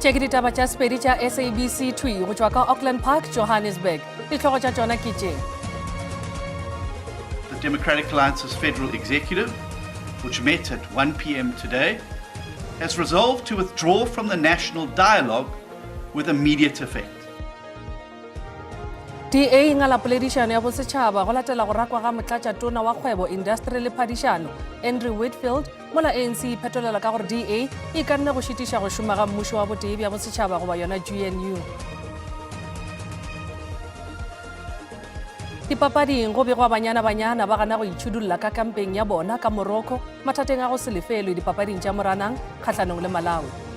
Tše ke ditaba tša Sepedi tša SABC thwi go tšwa ka Auckland Park, Johannesburg. Dihlogo tša tšona ke tše. The Democratic Alliance's federal executive, which met at 1 p.m. today, has resolved to withdraw from the national dialogue with immediate effect. DA e ngala poledišano ya bosetšhaba go latela go rakwa ga motlatšatona wa kgwebo, industry le phadišano Andrew Whitfield, mola ANC e phetolela ka gore DA e ikanne go šitiša go šoma ga mmušo wa botee bja bosetšhaba goba yona GNU. Dipapading go begwa Banyana Banyana ba gana go itšhudulla ka kampeng ya bona ka Morocco mathateng a go se lefelwe dipapading tša Moranang kgahlanong le Malawi.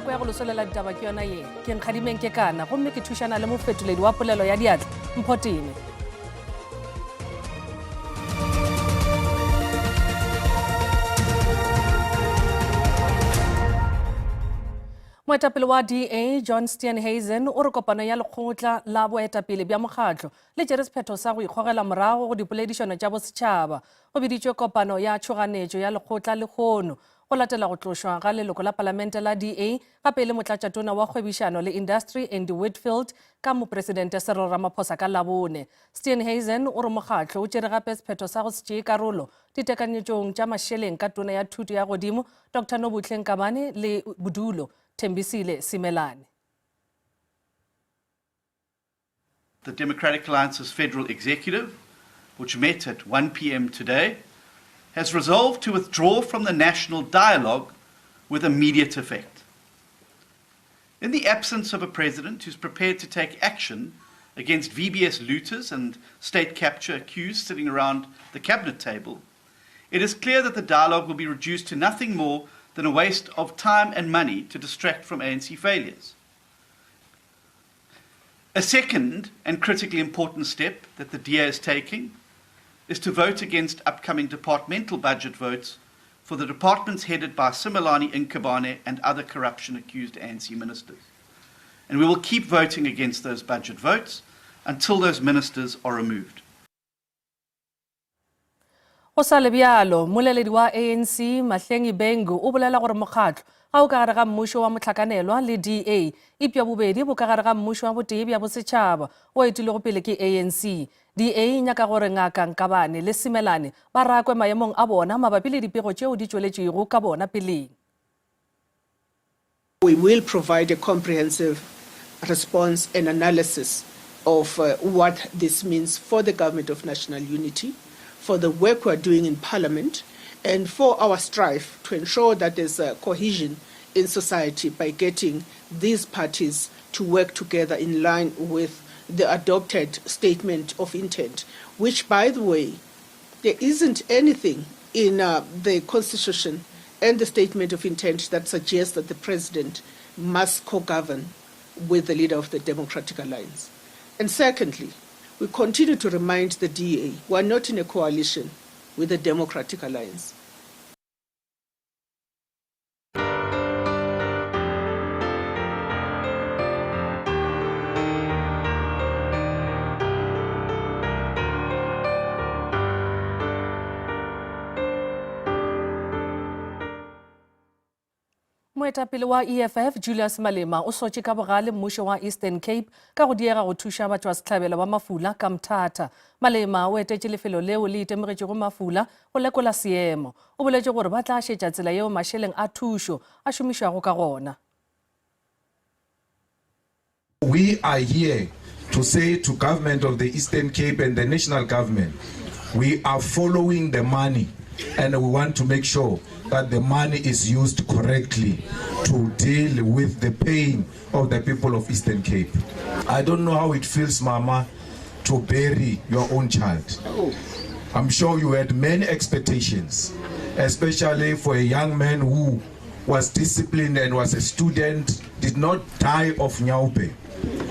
Nako ya go losolela ditaba ke yona ye. Ke Nkgadimeng Kekana gomme ke thušana le mofetoledi wa polelo ya diatla, Mpho Tene. Moetapele wa DA John Steenhuisen o re kopano ya lekgotla la boetapele bja mokgatlo le tšere sephetho sa go ikgogela morago go dipoledišano tša bosetšhaba. Go biditšwe kopano ya tšhoganetšo ya lekgotla lehono Go latela go tlošwa ga leloko la palamente la DA gape e le motlatšatona wa kgwebišano le industry Andy Whitfield ka mopresidente Cyril Ramaphosa ka Labone, Steenhuisen o re mokgatlo o tšere gape sephetho sa go se tšee karolo ditekanyetšong tša mašeleng ka tona ya thuto ya godimo Doctor Nobuhle Nkabane le bodulo Thembisile Simelane. The Democratic Alliance's federal executive, which met at 1 p.m. today, has resolved to withdraw from the national dialogue with immediate effect. In the absence of a president who's prepared to take action against VBS looters and state capture accused sitting around the cabinet table, it is clear that the dialogue will be reduced to nothing more than a waste of time and money to distract from ANC failures. A second and critically important step that the DA is taking is to vote against upcoming departmental budget votes for the departments headed by Simelane Nkabane and other corruption-accused ANC ministers. And we will keep voting against those budget votes until those ministers are removed. Go sa le bjalo, mmoleledi wa ANC, Mahlengi Bhengu o bolela gore mokgatlo ga o ka gare ga mmušo wa mohlakanelwa le DA, eupša bobedi bo ka gare ga mmušo wa botee bja bosetšhaba o etilwego pele ke ANC. DA e nyaka gore Ngaka Nkabane le Simelane ba rakwe maemong a bona mabapi le dipego tšeo di tšweletšwego ka bona peleng. We will provide a comprehensive response and analysis of what this means for the Government of National Unity, for the work we are doing in Parliament, and for our strife to ensure that there's cohesion in society by getting these parties to work together in line with the adopted statement of intent, which, by the way, there isn't anything in uh, the Constitution and the statement of intent that suggests that the president must co-govern with the leader of the Democratic Alliance. And secondly, we continue to remind the DA we are not in a coalition with the Democratic Alliance. Moetapele wa EFF Julius Malema o sotše ka bogale mmušo wa Eastern Cape ka go diega go thuša batšwasehlabelo ba mafula ka Mthatha. Malema o etetše lefelo leo le itemogetšego mafula go lekola seemo. O boletše gore ba tla šetša tsela yeo mašeleng a thušo a šomišwago ka gona. We are here to say to government of the Eastern Cape and the national government, we are following the money and we want to make sure that the money is used correctly to deal with the pain of the people of Eastern Cape. I don't know how it feels, Mama, to bury your own child. I'm sure you had many expectations, especially for a young man who was disciplined and was a student, did not die of nyaope.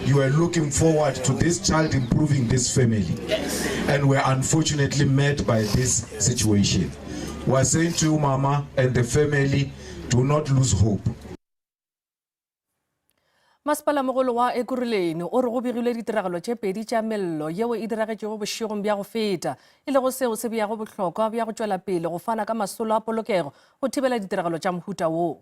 You were looking forward to this child improving this family. And were unfortunately met by this situation. We are saying to you, Mama, and the family, do not lose hope. Masepalamogolo wa Ekurhuleni o re go begilwe ditiragalo tše pedi tša mello yeo e diragetšego bošegong bja go feta, e lego seo se beago bohlokwa bja go tšwela pele go fana ka masolo a polokego go thibela ditiragalo tša mohuta wo.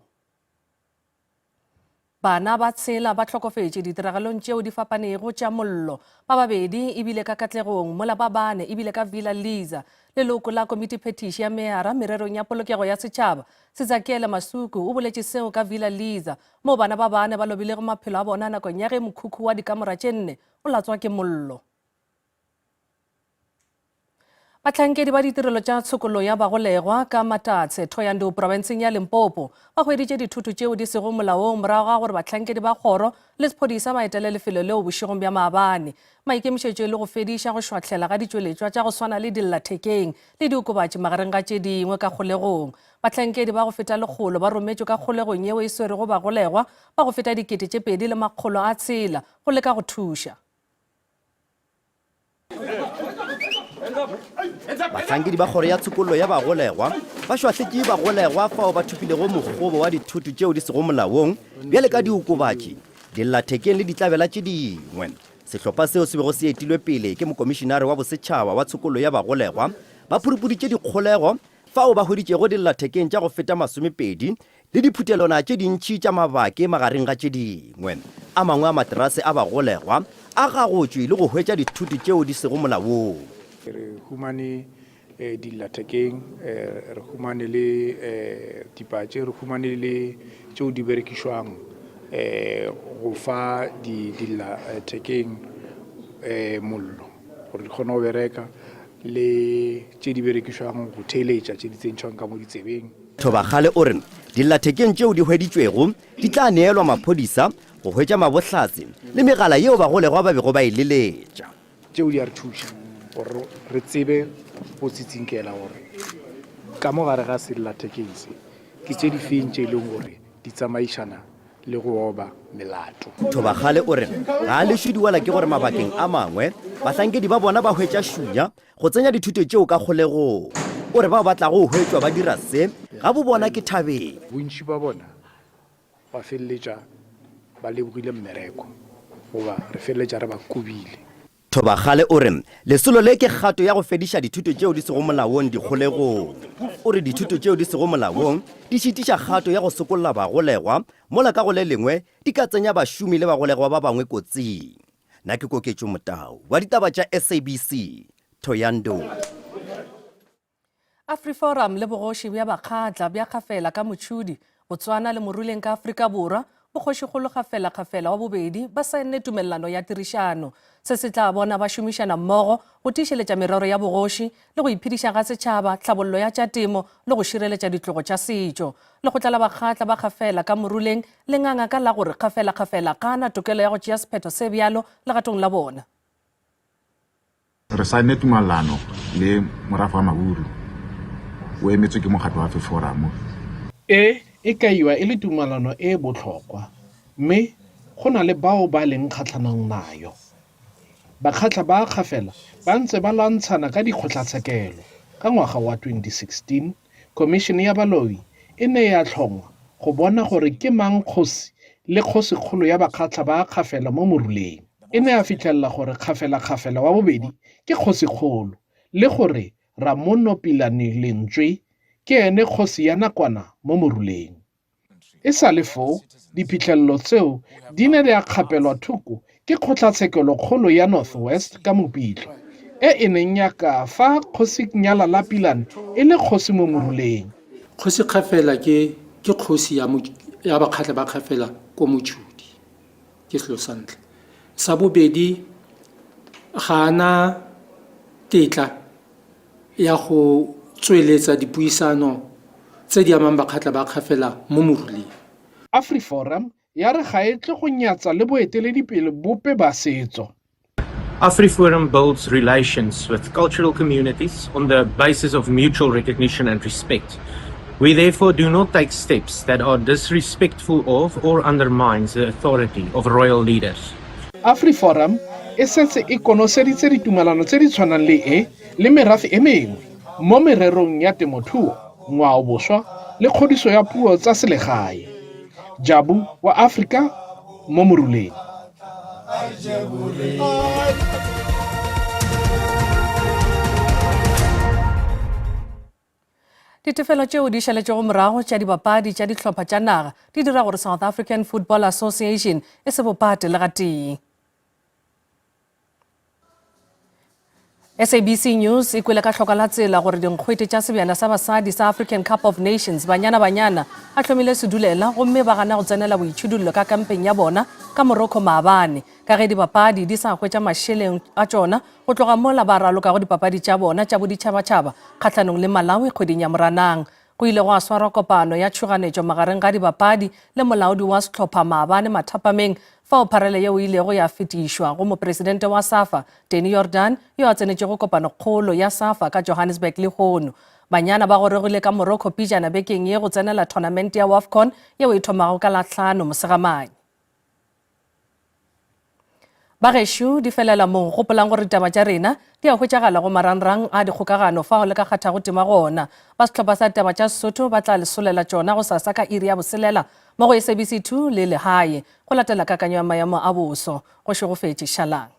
Bana ba tshela ba hlokofetše ditiragalong tšeo di fapanego tša mollo, ba babedi e bile ka Katlegong mola ba bane e bile ka Villa Liza. Leloko la Komitiphethiši ya Meyara mererong ya polokego ya setšhaba, Sizakele Masuku o boletše seo ka Villa Liza moo bana ba bane ba lobilego maphelo a bona nakong ya ge mokhukhu wa dikamora tše nne o latswa ke mollo. Bahlankedi ba ditirelo tša tshokollo ya bagolegwa ka Matatse, Thohoyandou profenseng ya Limpopo ba hweditše dithoto tšeo di sego molaong morago ga gore bahlankedi ba kgoro le sephodisa ba etele lefelo leo bošegong bja maabane. Maikemišetšo e le go fediša go šwahlela ga ditšweletšwa tša go swana le dillathekeng le diokobatši magareng ga tše dingwe ka kgolegong. Bahlankedi ba go feta lekgolo ba rometšwe ka kgolegong yeo e swerego bagolegwa ba go feta 2600 go leka go thuša. Bahlankedi ba kgoro ya tshokollo ya bagolegwa ba šwahletše bagolegwa fao ba thopilego mokgobo wa dithoto tšeo di sego molaong bjale ka diokobatši, dillathekeng le ditlabela tše dingwe. Sehlopha seo se bego se etilwe pele ke mokomišinare wa bosetšhaba wa tshokollo ya bagolegwa ba phurupuditše dikgolego fao ba hweditšego dillathekeng tša go feta masomepedi le diphutelwana tše dintši tša mabake magareng ga tše dingwe. A mangwe a materase a bagolegwa a gagotšwe le go hwetša dithoto tšeo di sego molaong. Re humane dillathekeng, re humane le dipatše, re humane le tšeo di berekišwang go fa dillathekeng mollo gore di kgone go bereka le tše di berekišwang go theeletša tše di tsentšhwang ka mo ditsebeng. Thobakgale o re dillathekeng tšeo di hweditšwego di tla neelwa maphodisa go hwetša mabohlatse le megala yeo bagolegwa ba bego ba e leletša. Tšeo di a re thuša gore re tsebe go tsitsinkela gore ka mo gare ga sellathekeng se ke tše di feng tše e leng gore di tsamaišana le go oba melato. Thobakgale o re ga a lešwe diwala ke gore mabakeng a mangwe bahlankedi ba bona ba hwetša šunya go tsenya dithuto tšeo ka kgolegong. O re bao ba tlago go hwetšwa ba dira se ga bo bona ke thabeng. Bontši ba bona ba feleletša ba lebogile mmereko goba re feleletša re ba kobile. Thobakgale o re lesolo le ke kgato ya go fediša dithuto tšeo di sego molaong dikgolegong. O re dithuto tšeo di sego molaong di šitiša kgato ya go sokolla bagolegwa mola ka go le lengwe di ka tsenya bašomi le bagolegwa ba bangwe kotsing. Na ke Koketšo Motau wa ditaba tša SABC, Thohoyandou. AfriForum le bogoši bja Bakgatla bja Kgafela ka Mochudi, Botswana le Moruleng ka Afrika Borwa, Bokgošikgolo Kgafela Kgafela wa bobedi ba saenne tumelelano ya tirišano. Se se tla bona ba šomišana mmogo go tiišeletša merero ya bogoši le go iphediša ga setšhaba, tlhabollo ya tša temo le go šireletša ditlogo tša setšo. Lekgotla la Bakgatla ba Kgafela ka Moruleng le nganga ka la gore Kgafela Kgafela ga a na tokelo ya go tšea sephetho se bjalo legatong la bona. Re saenne tumalano le morafe wa Maburu o emetswe ke mokgatlo wa AfriForum. E e kaiwa e le tumalano e e botlhokwa mme go na le bao ba leng kgatlhanong nayo. Bakgatla ba Kgafela ba ntse ba lwantshana ka dikgotlatshekelo. Ka ngwaga wa 2016, Khomišene ya Baloi e ne ya tlhongwa go bona gore ke mang kgosi le kgosikgolo ya Bakgatla ba Kgafela mo Moruleng. E ne ya fitlhelela gore Kgafela Kgafela wa bobedi ke kgosikgolo le gore Ramono Pilane Lentswe ke ene kgosi ya nakwana mo Moruleng. E sa le foo, diphihlelelo tseo di ne di a kgapelwa thoko ke Kgotlatshekelokgolo ya North West ka Mopitlo, e e neng ya kaa fa Kgosi Nyalala Pilane e le kgosi mo Moruleng. Kgosi Kgafela ke ke kgosi ya ya Bakgatla ba Kgafela ko Mochudi. Ke selo sa ntlha. Sa bobedi, ga a na tetla ya go tsweletsa dipuisano tse di amang Bakgatla ba Kgafela mo moruleng. AfriForum ya re ga e tle go nyatsa le boeteledipele bope ba setso. AfriForum builds relations with cultural communities on the basis of mutual recognition and respect. We therefore do not take steps that are disrespectful of or undermines the authority of royal leaders. AfriForum e setse e konoseditse ditumalano tse di tshwanang le e le merafe e mengwe mo mererong ya temothuo, ngwaoboswa le kgodiso ya puo tsa selegae. Jabu wa Afrika. mo moruleng. Ditefelo tšeo di šaletšego morago tša dibapadi tša dihlopha tša naga di dira gore South African Football Association e se bopate le gatee. SABC News e kwele ka hloka la tsela gore dinkgwete tša sebjana sa basadi sa African Cup of Nations Banyana Banyana a hlomile sedulela gomme ba gana go tsenela boitšhidullo ka kampeng ya bona ka Morocco maabane ka ge dibapadi di sa hwetša mašeleng a tšona go tloga mola ba ralokago dipapadi tša bona tša boditšhabatšhaba kgahlanong le Malawi kgweding ya Moranang. Go ile gwa swarwa kopano ya tšhoganetšo magareng ga dibapadi le molaodi wa sehlopha maabane mathapameng fao pharele yeo e ilego ya fetišwa go mopresidente wa SAFA, Danny Jordaan, yo a tsenetšego kopanokgolo ya SAFA ka Johannesburg lehono. Banyana ba gorogile ka Morocco pejana bekeng ye go tsenela thonamente ya WAFCON yeo e thomago ka Lahlano Mosegamanye. Bagešo, di felela moo. Gopolang gore ditaba tša rena di a hwetšagala go marangrang a dikgokagano fao le ka kgathago tema gona. Ba sehlopha sa ditaba tša Sesotho ba tla le solela tšona gosasa ka iri ya boselela mo go SABC 2 le Lehae. Go latela kakanyo ya maemo a boso. Go šegofetše. Šalang.